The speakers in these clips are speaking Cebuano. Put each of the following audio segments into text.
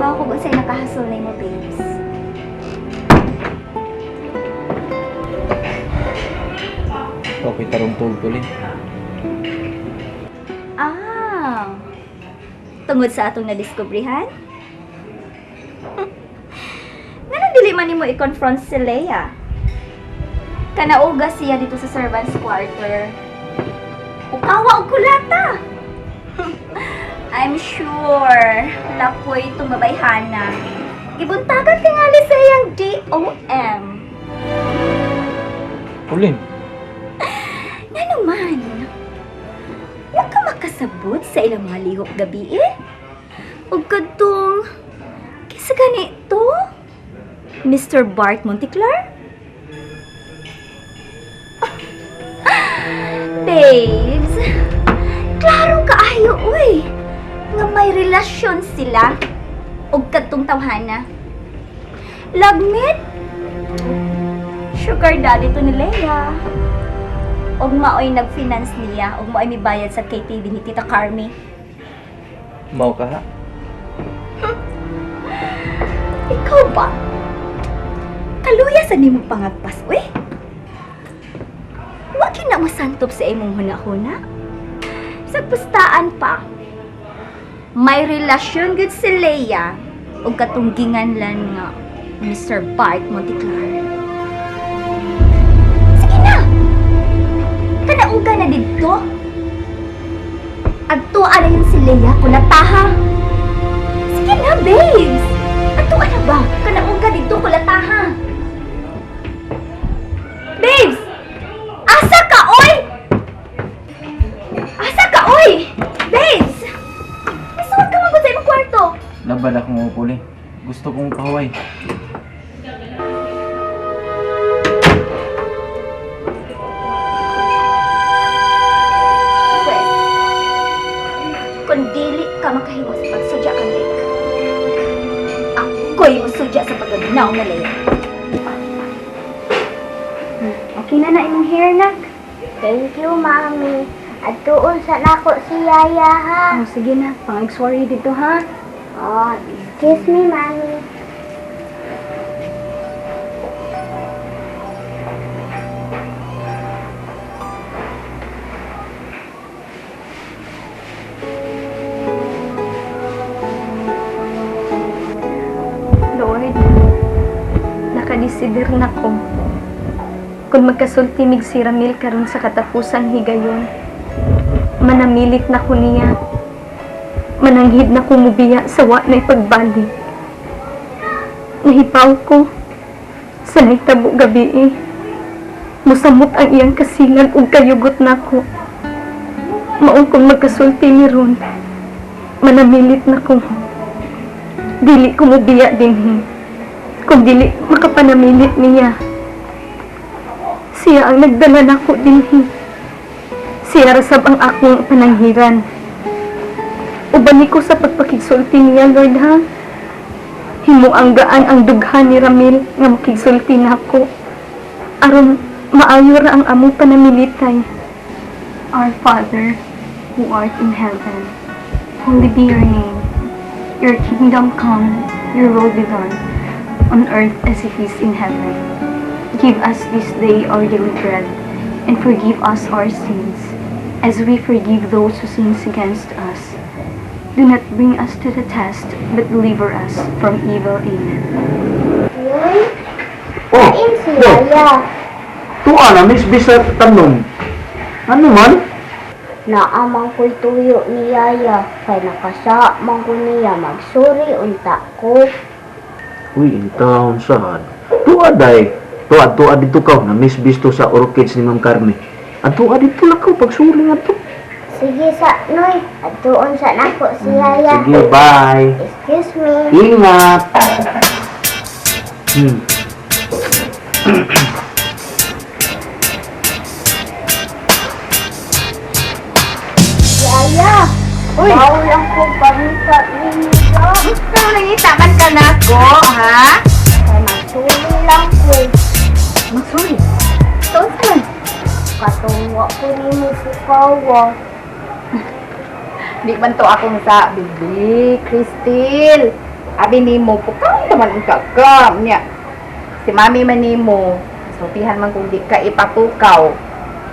Naibaw ko kung sa'yo nakahasol na mo, babes. Okay, tarong tuog, Pauline. Ah, tungod sa atong nadiskubrihan? Nganong dili man nimo i-confront si Leia? Kanauga siya dito sa servants quarter. Ukawa og kulata. I'm sure lapoy itong babayhana. Gibuntagan tingali sa iyang DOM. Pauline, Nga naman, huwag ka makasabot sa ilang mga lihok gabi eh. Huwag ka tong, kisa ganito, Mr. Bart Monticlar? Babes, klaro kaayo uy, nga may relasyon sila og kadtong tawhana. Lagmit, sugar daddy to ni Leia og maoy nag-finance niya og maoy mibayad sa KTV ni Tita Carmi. Mau ka ha? Ikaw ba? Kaluya sa nimong pangagpas, uy. Wa na masantop sa imong huna-huna. Sa pustaan pa, may relasyon gud si Leia og katunggingan lang nga Mr. Bart Monticlar. Sige na! Kanauga na didto. Agtuan na yun si Leia kulataha. Sige na, babes! Atuan na ba? Kanauga didto kulataha. Babes! Asa ka, oy? Asa ka, oy? Babes! Isuot ka man gud sa imong kwarto. Labad ako mo, Pauline. Gusto kong pahuway. Pwes, kung dili ka makahiwa sa pagsudya kang Lea, ako'y musudya sa pagagnaw na Lea. Okay na na imong hair, nak. Thank you, Mami. At tuon sa nako si Yaya, ha? Oh, sige na. Pang-sorry dito, ha? Oh, excuse me, Mami. Lord, nakadisider na ko. Kung magkasulti mig si Ramil karon sa katapusan higayon, manamilit na ko niya. Mananghid na ko mubiya sa wa na ipagbalik. Nahipaw ko sa nahitabo gabi eh. Musamot ang iyang kasilag ug kayugot nako. Maong kung magkasulti ni Ron, manamilit na ko. Dili ko mubiya dinhi. Kung dili makapanamilit niya. Siya ang nagdala nako dinhi. Siya rasab ang akong pananghiran. Uban ko sa pagpakigsulti niya, Lord ha. Himo ang gaan ang dughan ni Ramil nga makigsulti nako. Aron maayo ra ang among panamilitay. Our Father, who art in heaven, holy be your name. Your kingdom come, your will be done, on earth as it is in heaven. Give us this day our daily bread, and forgive us our sins, as we forgive those who sins against us. Do not bring us to the test, but deliver us from evil. Amen. Uy, Oh, kain si Yaya. Tuwa na, Miss Bisa tanong. Ano man? Naamang ko'y tuyo ni Yaya. Kay nakasa man ko niya magsuri unta ko. Uy, in town saan? Tuwa day. Tuwa, tuwa dito ka. Na Miss Bisto sa orchids ni Ma'am Carme. At tuwa dito lang ka, pagsuling ato. Sige sa Noy, at tuon sa nako si Yaya. Sige, bye. Excuse me. Ingat. Yaya, Uy. bawal lang ko pamita ninyo. Pero nangita man ka na ko, ha? Kay magsuli lang ko. Magsuri. Taon sa man. Katungwa ko nimo pukawa. Di man to akong sa, bibi, Christine. Abi nimo pukaw man ka ka nya. Si mami man nimo, sultihan man kung di ka ipatukaw.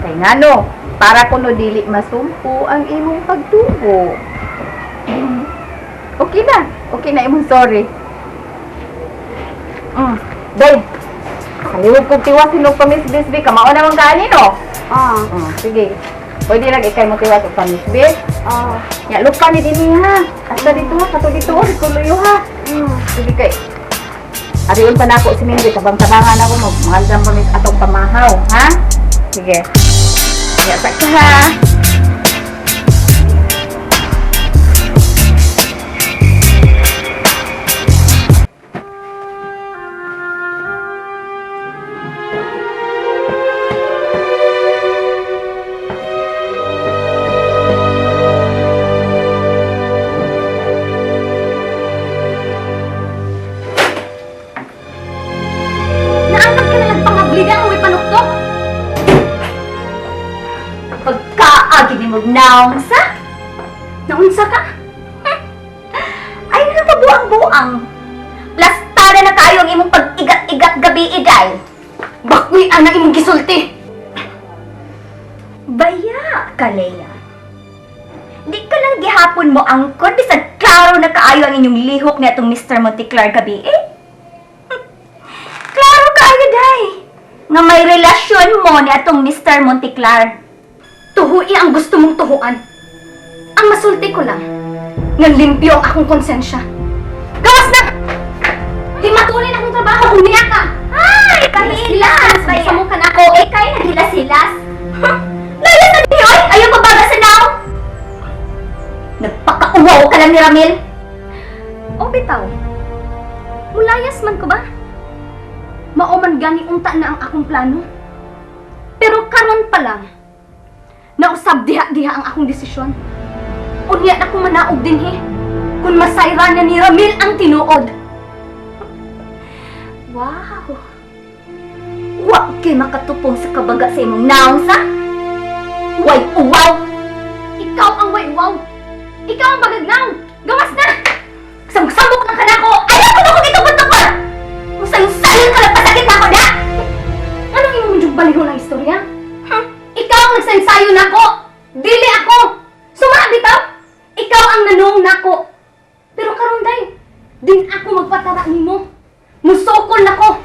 Kay ngano, para kuno dili masumpo ang imong pagtubo. Okay na. Okay na imong sorry. Day. Kaliwag kog tiwas hinog pa Miss Bisbi, kamao naman kaani no. Ah, Sige. Pwede lang ikay mo tiwas og pa Miss Bis. ah. Ya, lupa ni dinhi ha. Asta dito ha, kato dito ha, kuloyo ha. Sige kay. Ariyon pa nako si Mindy, tabang-tabangan ako mo. Mahal pa mis atong pamahaw, ha? Sige. Ya, sa ka ha. Naanap ka na lang pangabliga ang may panuktok. Pagkaagi ni mong naong sa? Naunsa ka? Ay, ano pa buang-buang? Plastada na kayo ang imong pag-igat-igat gabi iday. Bakoy ana imong gisulti. Baya ka, Leia. Di ka lang gihapon mo angkon bisag klaro na kaayo ang inyong lihok ni atong Mr. Monticlar gabi eh. Klaro kaayo day. Nga may relasyon mo ni atong Mr. Monticlar. Tuhui ang gusto mong tuhuan. Ang masulti ko lang, nga limpyo ang akong konsensya. Gawas na! Di matulin akong trabaho, umiyak ka! Ay, kahilas! Sa mo ka na ako. Eh, kay naghilas-hilas. Layas na di, oy! Ayaw pa baga sa naong! Nagpakauwaw ka lang ni Ramil. O bitaw, mulayas man ko ba? Mao man gani unta na ang akong plano. Pero karon pa lang, nausab diha-diha ang akong desisyon. Unya na ko manaog dinhi, kung masayra na ni Ramil ang tinuod. Wow! Wa kay makatupong sa kabaga sa imong naong sa? Way uwaw! Ikaw ang waywaw! Ikaw ang bagagnaw! Gawas na! Samok-samok lang ka na ako! Ayaw ko na kung itupot-tupot! Kung sayo-sayon ka lang pasakit na ako na! Anong imong jug balihon ang istorya? Huh? Ikaw ang nagsensayo nako! Dili ako! Suma bitaw! Ikaw ang nanong nako! Pero karon day, din ako magpatara nimo. Musokol nako!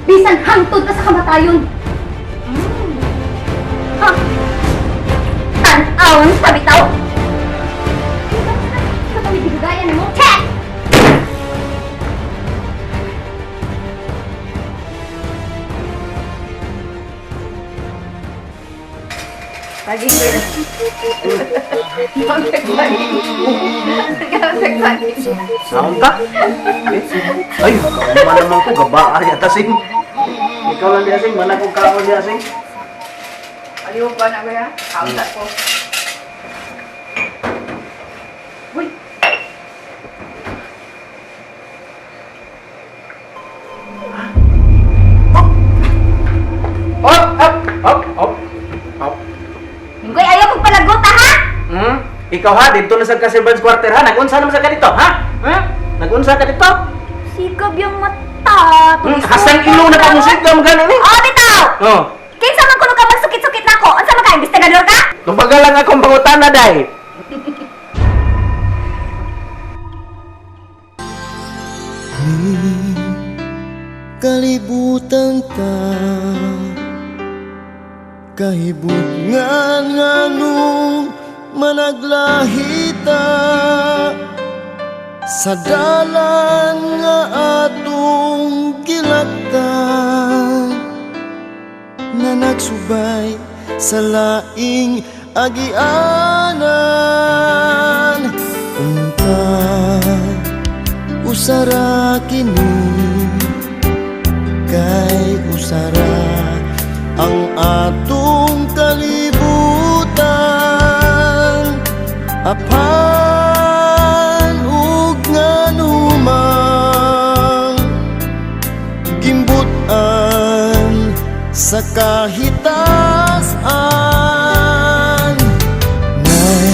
Bisan hangtod pa sa kamatayon. Ha? Tan-awon sa bitaw! Sa pamibigayan mo? Check! Lagi ko. Saon ka? Ay, kauma naman ko, gabaan yata sing. Ikaw lang diya sing, mana kong kaon diya sing. Aliw pa na kuya. Kaunta ko. Uy. Op, op, op, op, op. Linggoy, ayaw kong palaguta, ha? Hmm? Ikaw ha, dito na sa Caserban's Quarter ha. Nag-unsa naman sa ka dito, ha? Hmm? Nag-unsa ka dito? Sigab yung mata. Hmm? Hasang ilong na pamusig ka magano ni? Oh, bitaw! Oh. Kinsa man kuno ka magsukit-sukit nako? Unsa man ka imbestigador ka? Tumbaga lang akong pangutana day. Kalibutan ta kahibutngan nganong managlahita sa dalan nga atong gilaktan nga nagsubay sa laing agianan unta usara kini kay usara ang atong kalibutan apan ug nganumang gimbutan sa kahitasan nay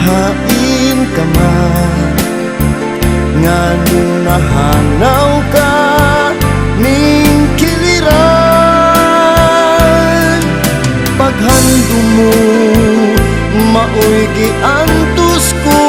hain ka man. Nganong nahanaw ka ning kiliran? Paghandom mo, maoy giantos ko.